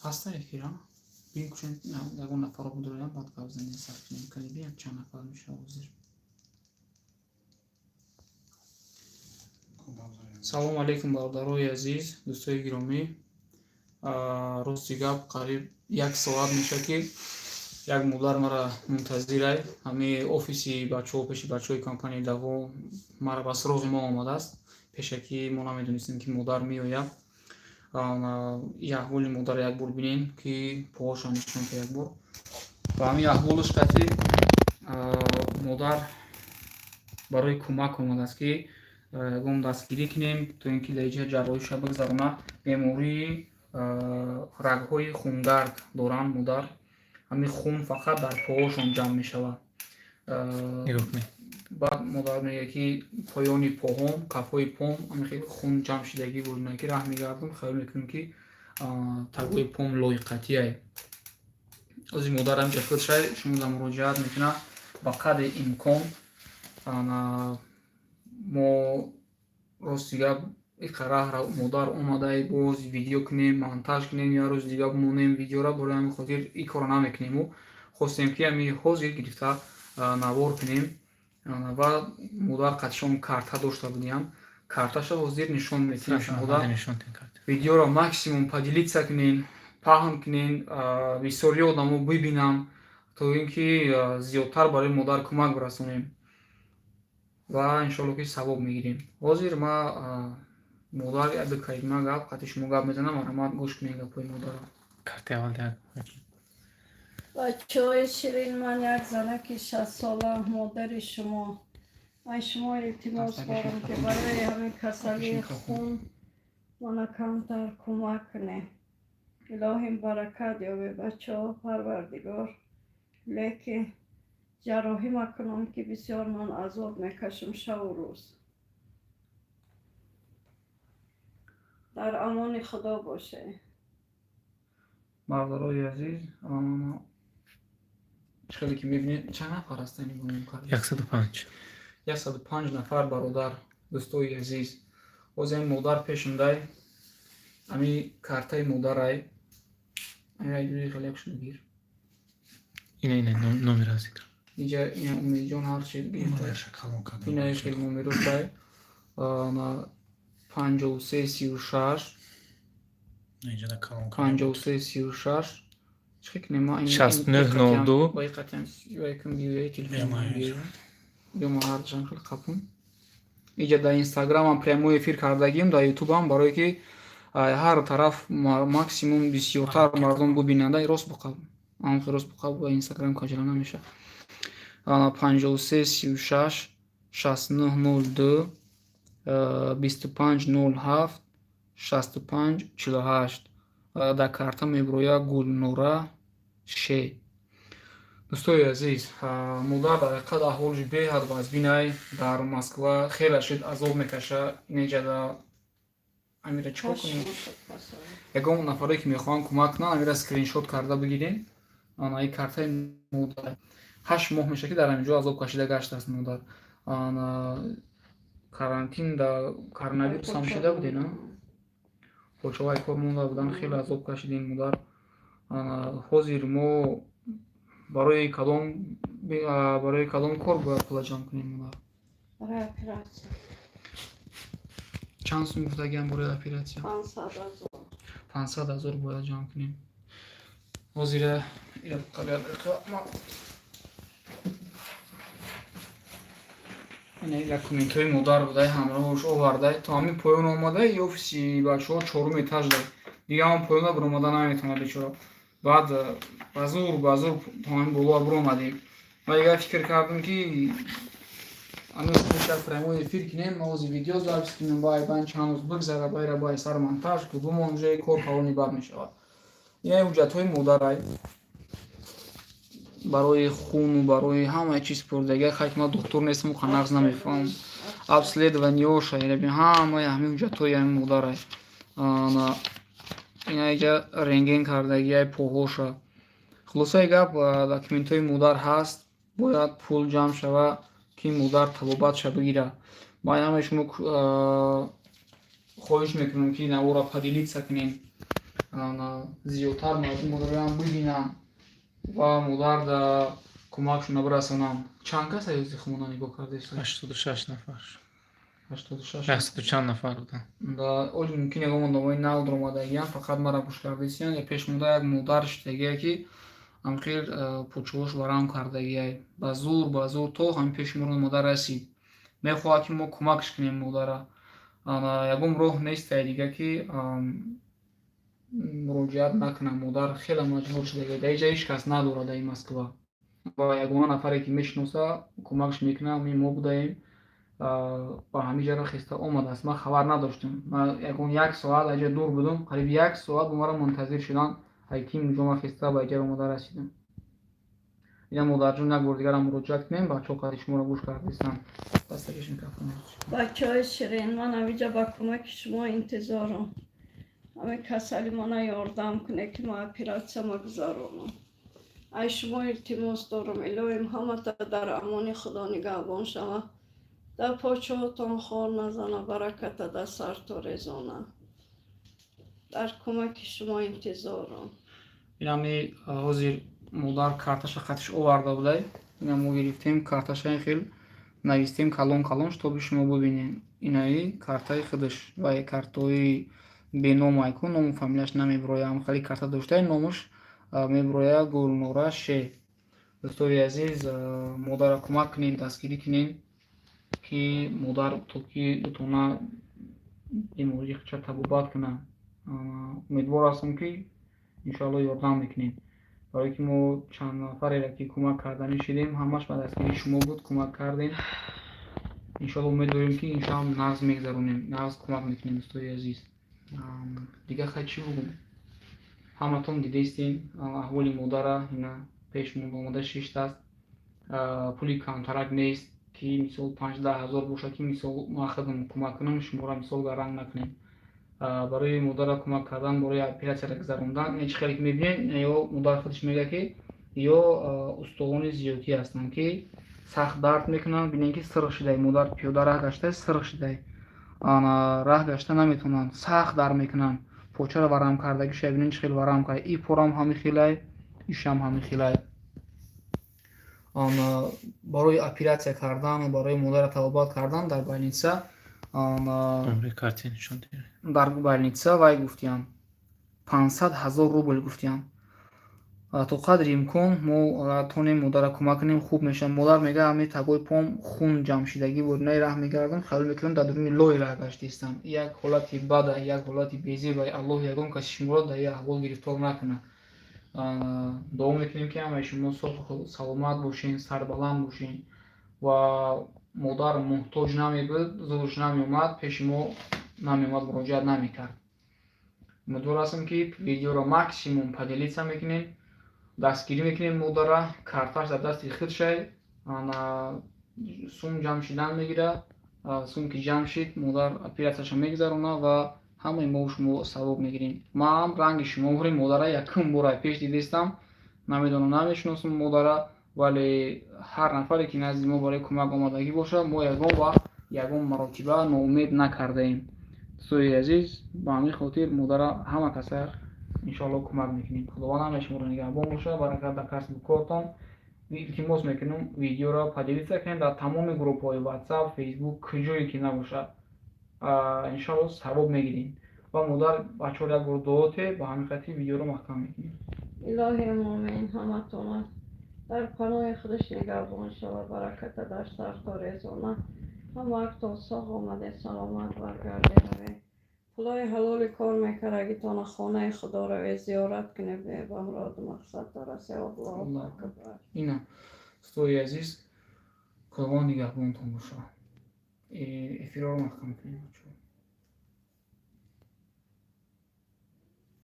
Ҳаста эфира? Бикушен, ягон нафарро бидороям, баъд гап занем, сар кунем. Калиби як чанд нафар мешава ҳозир. Салому алейкум, бародарои азиз, дӯстои гиромӣ. Рости гап, қариб як соат мешавад, ки як модар мара мунтазирай. Ҳамаи офиси бачаҳо, пеши бачаҳои компанияи Даво мара ба суроғи мо омадааст. Пешакӣ мо намедонистем, ки модар меояд. И аҳволи модарро як бор бинем, ки поҳошро нишон ка як бор. Ва ҳамин аҳволаш қати модар барои кӯмак омадааст, ки ягон дастгирӣ кунем, то ин ки дар иҷа ҷарроҳиша бигзарона. Бемории рагҳои хунгард доранд модар. Ҳамин хун фақат дар поҳошон ҷамъ мешавад. Нигоҳ кунед. Баъд модар мегӯяд, ки поёни поҳом, кафҳои пом ҳамин хел хун ҷамъ шидагӣ буд, ки раҳ мегардум, хаёл мекунем, ки тагои пом лоиқатияй. Ози модар ҳамҷа худшай шумо да муроҷиат мекунад. Ба қадри имкон мо, рости гап, иқа раҳра модар омадай, боз видео кунем, монтаж кунем, як рӯз дига бимонем видеора. Барои ҳамин хотир ин корро намекунему хостем, ки ҳами ҳозир гирифта навор кунем. Ва модар қатишон карта дошта будиям, карташа ҳозир нишон метиҳем шумода. Видеоро максимум поделиться кунен, паҳн кунен, бисёри одамо бибинанд, то ин ки зиёдтар барои модар кӯмак бирасонем ва иншоалло, ки савоб мегирем. Ҳозир ма модар як ду калима гап қати шумо гап мезанам, марҳамат, гӯш кунед гапҳои модарро. Карти аввал. Бачаҳои ширин, ман як занаки 60-сола, модари шумо. Ман шумо илтимос дорам, ки барои ҳамин касалии хун мана камтар кӯмак кунед. Илоҳим, баракат ёбе, бачаҳо, Парвардигор. Лекин ҷарроҳӣ макунам, ки бисёр ман азоб мекашам шаву рӯз. Дар амони Худо боше. Бародарои азиз, чӣ хеле ки мебинед, чанд нафар ҳастанд? 105. 105 нафар. Бародар, дӯстои азиз, ҳозир ами модар пешундай, ами картаи модарай. Хеле гир. Ина, ина номер ҳастид. Иҷа ина Умедҷон ҳарчи ина хел номерошай: 53 36, 53 36. Чӣ кунем? 69 02. Ма ҳардашам хеле қапун. Иҷа дар Инстаграмам прямой эфир кардагим, дар Ютубам, барое ки ҳар тараф максимум бисёртар мардум бубинанда. Рост буқаб, анхе рост буқаб, ба Инстаграм каҷала намешавад. 53 36 69 02 25 07 65 48. Дар карта мебирояд Гулнора Ше. Дӯстои азиз, модар дар ҳақиқат аҳволиш беҳад вазбинай. Дар Москва хеле шид азоб мекаша. Инеҷада амира чӣ кор кунем? Ягон нафаре, ки мехоҳанд кӯмак кунанд, амира скриншот карда бигирем. Ана и картаи модар. 8 моҳ мешавад, ки дар ҳамин ҷо азоб кашида гаштааст модар. Карантин да коронавирус ҳам шида буден, почавай кор монда будан, хеле азоб кашидем модар. Ҳозир мо барои кадом кор бояд пула ҷамъ кунем, модар? Барои оператсия. Чанд сум гуфтагиам барои оператсия? 500 000. 500 000 бояд ҷамъ кунем. Ҳозира ира документҳои модар будай, ҳамроҳш овардай, то ҳамин поён омадай. Офиси бачаҳо чорум этаж дай, дига ҳам поёна биромада наметавонад бечора. Баъд ба зур, ба зур то ҳамин болоа биромадем. Ва дигар фикр кардем, ки ҳамин прямой эфир кунем, ҳозир видео запись кунем, бай байн чанд рӯз бигзара, байра бай сар монтаж ку бимон, уже кор калони бад мешавад. Ина ҳуҷҷатҳои модарай, барои хуну барои ҳамаи чиз пурдага. Хайк, ман духтур нестам, қанағз намефаҳмам. Обследованиёша ҳамаи ҳамин ҳуҷҷатҳои ҳамин модарай. Ина иҷа рентген кардагиай поҳоша. Хулосаи гап, документҳои модар ҳаст, бояд пул ҷамъ шава, ки модар табобатша бигира. Ман ҳамаи шумо хоҳиш мекунам, ки навора поделиться кунем. Зиёдтар мардум модарам бибинанд ва модар да кӯмакшона бирасонанд. Чанд кас аёзи хумона нигоҳ кардааст? 86 нафар. 86. Яксаду чанд нафар буданд. Да, оли мумкин ягон одамои нав дуромадагиян, фақат мара гӯш кардасиян. Я пешмонда як модар шидагия, ки ҳамхел пучҳош варам кардагиай. Ба зур, ба зур то ҳамин пеши моро модар расид. Мехоҳад, ки мо кӯмакш кунем модара. Ягон роҳ нестай дига, ки муроҷиат накунам. Модар хеле маҷбур шудагиай. Дар инҷа ҳеҷ кас надорад, дар ин Москва. Ва ягона нафаре, ки мешиноса, кӯмакш мекунад, ҳамин мо будаем. Ба ҳамин ҷара хеста омадааст. Ман хабар надоштам. Ман ягон як соат аҷа дур будум, қариб як соат бо маро мунтазир шуданд, ки инҷо ман хеста ба иҷара омода расидам. Ина, модарҷон, як бор дигарам муроҷиат кунем, бачаҳо қадри шуморо гӯш кардистанд. Дастакиш микрофон. Бачаҳои ширин, ман ҳамиҷа ба кӯмаки шумо интизорам. Ҳамин касали мана ёрдам кунед, ки ман оператсияма гузаронам. Ай шумо илтимос дорам, илоҳим ҳамата дар амони Худо нигаҳбон шава. Дар почоҳотон хор назана, бараката дар сарто резона. Дар кӯмаки шумо интизорам. Инами ҳозир модар карташа қатиш оварда будай. Ина мо гирифтем карташа, ин хел навистем калон калон, чтобы шумо бибинед. Инаи картаи худаш ва картои беном айку, ному фамилияш намебироя. Ҳам хеле карта доштай, номаш мебироя, Гулнора Ше. Дӯстои азиз, модарро кӯмак кунем, дастгирӣ кунем, ки модар то ки битона бемории худша табобат кунад. Умедвор ҳастам, ки иншоалло ёрдам мекунем, барое ки мо чанд нафареро, ки кӯмак карданӣ шидем, ҳамаш ба дастгирии шумо буд, кӯмак кардем. Иншоалло умед дорем, ки иншоалло нағз мегзаронем, нағз кӯмак мекунем. Дӯстои азиз, дигар хай чӣ бугум? Ҳаматон дидаистем аҳволи модара. Ина пеш омода шиштааст. Пули камтарак нест, ки мисол 5-10 ҳазор бошад, ки мисол ман худам кӯмак кунам шуморо, мисол гаранг накунем. Барои модарро кӯмак кардан, барои оператсияро гузарондан, ин чӣ хеле ки мебинем, ё модар худаш мегӯяд, ки ё устухони зиёдӣ ҳастанд, ки сахт дард мекунанд. Бинем, ки сирх шудай модар, пиёда раҳ гашта сирх шудай, раҳ гашта наметавонанд, сахт дард мекунанд. Почаро варам кардагиша бинем, чӣ хел варам кард. И порам ҳами хелай, ишам ҳами хелай. Барои оператсия кардан, барои модарро табобат кардан дар больница дар больница вай гуфтиянд, 500 000 рубл гуфтиянд. То қадри имкон мо тонем модарро кӯмак кунем, хуб мешавад. Модар мегӯяд, ҳамин тагои пом хун ҷамъшидагӣ буд, наи раҳ мегардам, хаёл мекунам, дар дуруни лои раҳ гаштаистам. Як ҳолати бада, як ҳолати безеба. Аллоҳ ягон каси шуморо дар ин аҳвол гирифтор накунад. Дуо мекунем, ки ҳамаи шумо соҳу саломат бошен, сарбаланд бошен. Ва модар муҳтоҷ намебуд, зурш намеомад, пеши мо намеомад, муроҷиат намекард. Умедвор ҳастам, ки видеоро максимум поделиться мекунем, дастгирӣ мекунем модара. Карташ дар дасти худшай, сум ҷамъ шидан мегирад. Сум ки ҷамъ шид, модар оператсияша мегузаронад ва ҳамаи мо шумо савоб мегирем. Ман ранги шумо бурем. Модара якум бора пеш дидистам, намедонам, намешиносам модара, вале ҳар нафаре, ки назди мо барои кӯмак омадагӣ бошад, мо ягон вақт, ягон маротиба ноумед накардаем. Дӯстои азиз, ба ҳамин хотир модара ҳама каса иншоалло кӯмак мекунем. Худованд ҳамаи шуморо нигаҳбон бошад, баракат дар касбу кортон. Илтимос мекунам, видеоро поделиться кунед дар тамоми группҳои Ватсап, Фейсбук, куҷое ки набошад. Иншоалло савоб мегирем. Ва модар, бачаҳо, як бор дуо те, ба ҳамин хотир видеоро маҳкам мекунем. Илоҳи момин ҳаматона дар паноҳи худаш нигаҳбон шава, бараката дар сарто резона. Ҳамаактон соғ омаде, саломат баргарде равед. Пулои ҳалоли кор мекардагитона хонаи Худо равед, зиёрат кунед, ба муроду мақсад расе. Аллоҳу акбар. Ина, дӯстои азиз, Худованд нигаҳбонтон бошад. Эфирро маҳкам кунем, бачаҳо.